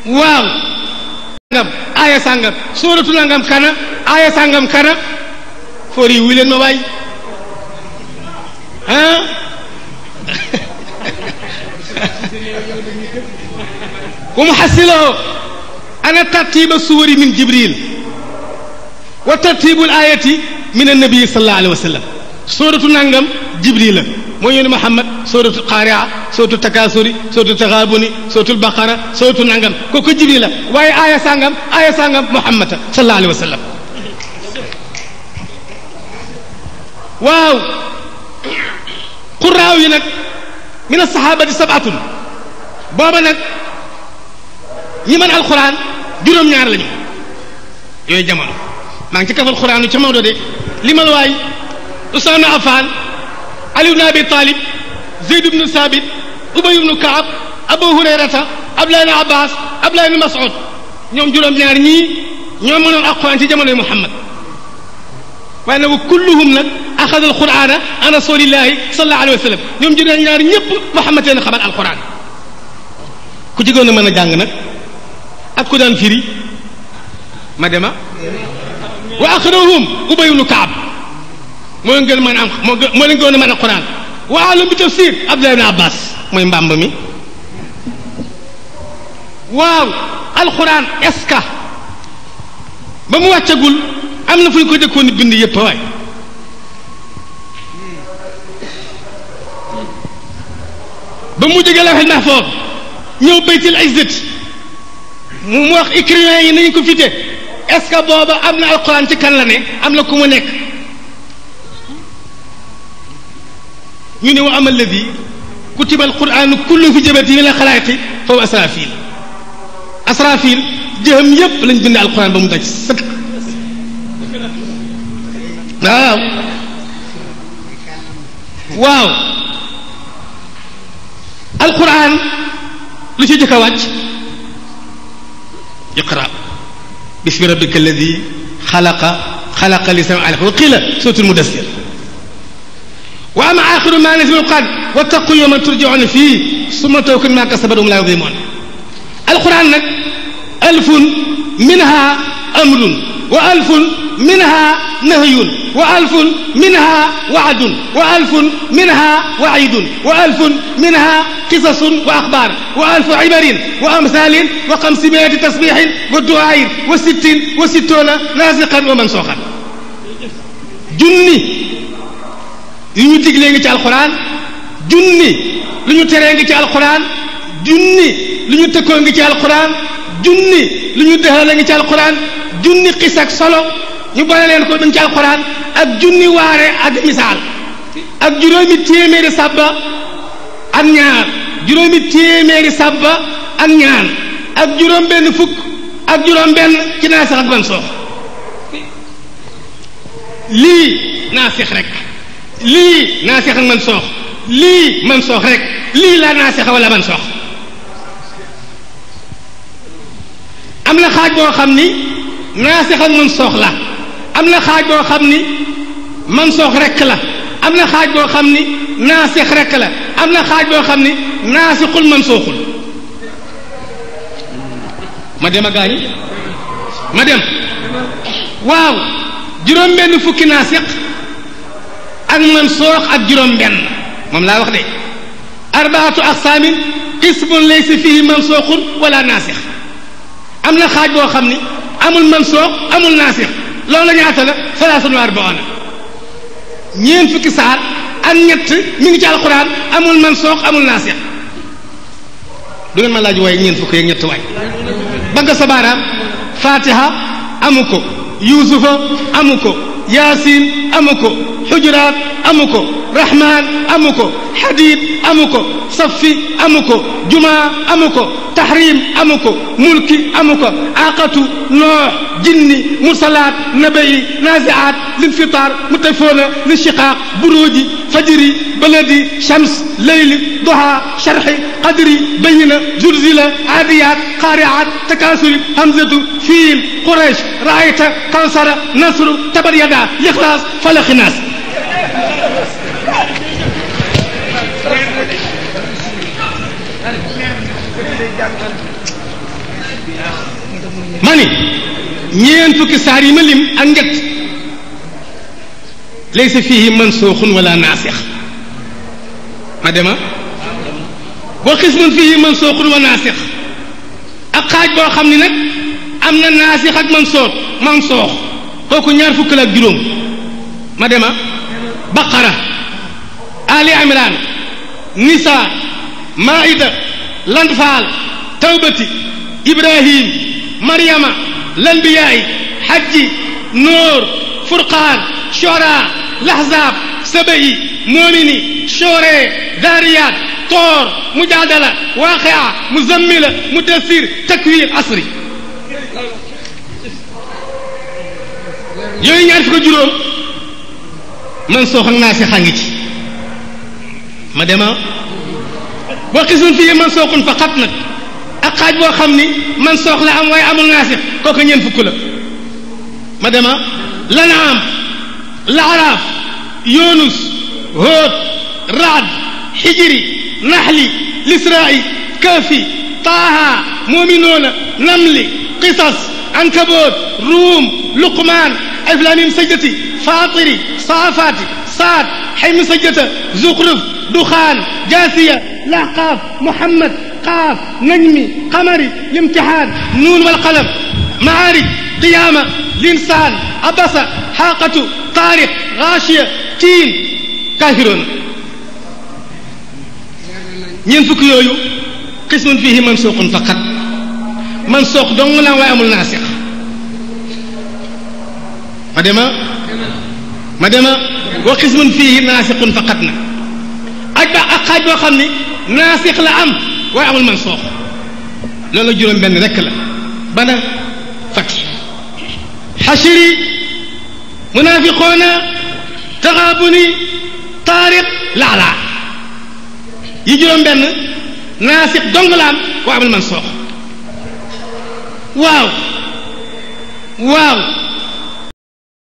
waaw ngam aaya sàngam sóoratu nangam kana aaya sàngam kana foor yi wuy leen ma waay ah wa muhassilahu ana tartiba suwari min jibril wa tartibu al ayati min annabi sallallahu alayhi wa sallam sóoratu nangam jibril la moo yónni Muhammad sóoratu Qaari'a sóoratu Takaasuri sóoratu Taxaabuni sóoratu Baqara sóoratu nangam kooku jibril la waaye aaya sangam Muhammad sallallahu alayhi wa sallam waaw quraaw yi nag min as-sahabati sab'atun booba nag ñi mën alquran juróom-ñaar lañu yooyu jamono maa ngi ci kafal quran ca Maodo de limal waay Usmaan ibn Affaan Ali ibn Abi Talib Zayd ibn Sabit Ubay ibn Kaab Abu Hurayrata Abdullah ibn Abbas Abdullah ibn Mas'ud ñoom juróom-ñaar ñii ñoo mënoon alquran ci jamonoy Muhammad waaye nag wa kulluhum nag axada alqurana an rasulillahi sallallahu alayhi wa sallam ñoom juróom-ñaar ñëpp Muhammad leen xamal alquran ku ci gën a mën a jàng nag ak ku daan firi ma dema wa aqrahum Ubay ibn Kaab moo leen gën a mën a am moo leen gën a mën a alquran wa alam bi tafsir Abdullah ibn Abbas mooy mbàmb mi waaw alquran est-ce que ba mu wàccagul am na fu ñu ko dëkkoon bind yëpp waay ba mu jógee lawhul mahfuz ñëw baytil izzati mu wax écrivain yi nañu ko fite est-ce que booba am na alquran ci kan la ne am na ku mu nekk ñu ne wa ama alladi kutiba alquran kullu fi jabati min alxalaaqi fa huwa asrafil jëham yëpp lañ bind alquran ba mu daj sëkk waaw alquran lu ci jëkk a wàcc iqra bismi rabbika alladi xalaqa lisana alaq wa qila suratul mudassir wa ama axiru ma nazila alquran wattaqu yawman turjauna fii summa tuwaffawna ma kasabat hum la yuzlamun alquran nag alfun minha amrun wa alfun minha nahyun wa alfun minha wa'dun wa alfun minha wa'idun wa alfun minha qisasun wa akhbar wa alfu ibarin wa amsalin wa 500 tasbihin wa du'ain wa 60 wa 60 nasikhan wa mansukhan junni yu ñu diglee ngi ci alquran junni lu ñu teree ngi ci alquran junni lu ñu tëkkoo ngi ci alquran junni lu ñu dëxale ngi ci alquran junni xis ak solo ñu boole leen ko dañ ci alquran ak junni waare ak misaal ak juróomi téeméeri sàbba ak ñaar juróomi téeméeri sàbba ak ñaar ak juróom benn fukk ak juróom benn ci naasix ak mansoox lii naasix rek lii naasix ak mansoox lii mansoox rek lii la naasix wala mansoox am na xaaj boo xam ni naasix ak mansoox la am na xaaj boo xam ni mansoox rek la am na xaaj boo xam ni naasix rek la am na xaaj boo xam ni naasixul mansooxul ma dem a gaañ ma dem waaw juróom benn fukki naasix ak mansoox ak juróom benn moom laa wax de arbaatu aqsaamin qismun laysa fihi mansooxun wala naasix am na xaaj boo xam ni amul mansoox amul naasix loolu la ñaata la salaasun wa arbauna ñeent fukki saar ak ñett mi ngi ci alquran amul mansoox amul naasix du ngeen ma laaj waaye ñeent fukki ak ñett waay bagga sa baaraam fatiha amu ko yusufa amu ko yaasin amu ko xujuraat amu ko rahman amu ko xadiid amu ko safi amu ko jumaa amu ko tahrim amu ko mulki amu ko aqatu noox jinni mursalaat nabayi naziaat linfitar mutafoona linshiqaaq buruuji fajri baladi shams leyli duha sharxi qadri bayina zulzila aadiyaat qaariaat takaasuri hamzatu fiil quraysh raayta kawsara nasru tabar yada lixlaas falaqi naas ma ni ñeen fukki saar yi ma lim ak njëkk laysa fihi mansuuxun wala naasix ma dema wa xismun fihi mansuuxun wa naasix ak xaaj boo xam ni nag am na naasix ak mansoox kooku ñaar fukk la ak juróom ma dema baqara ali imran nisa maida lanfaal tawbati ibrahim maryama lanbiyaay hajji noor furqaan shora lahzab saba'i momini shore dariyat toor mujaadala waaqia muzammila mudassir takwir asri yooyu ñaar fi ko juróom man soox ak naa si xangi ci ma dema boo xisun fii man sooxun fa xat nag ak xaaj boo xam ni man soox la am waaye amul naasix kooku ñeent fukk la ma dema lanaam laaraaf yunus hóot raad xijiri naxli lisraa'i kaafi taaha muuminoona namli qisas ankaboot ruum luqmaan alif laam miim sajdati faatiri saafaati saad xaymi sajdata zuxruf duxaan jaasiya laxqaaf muhammad qaaf najmi qamari limtixaan nuun wal qalam maarij qiyaama linsaan abasa xaaqatu taariq gaashiya tiin kaafiroon ñeent fukk yooyu qismun fihi mansuuqun faqat mansuuq dong la waaye amul naasix ma dema wa qismun fihi naasixun faqat na ak xaaj boo xam ni naasix la am waaye amul mansuuq loolu juróom benn rekk la bana fati xashiri munaafiqoona taxaabuni taariq laalaa yi juróom benn naasix dong la am waaye amul mansuuq waaw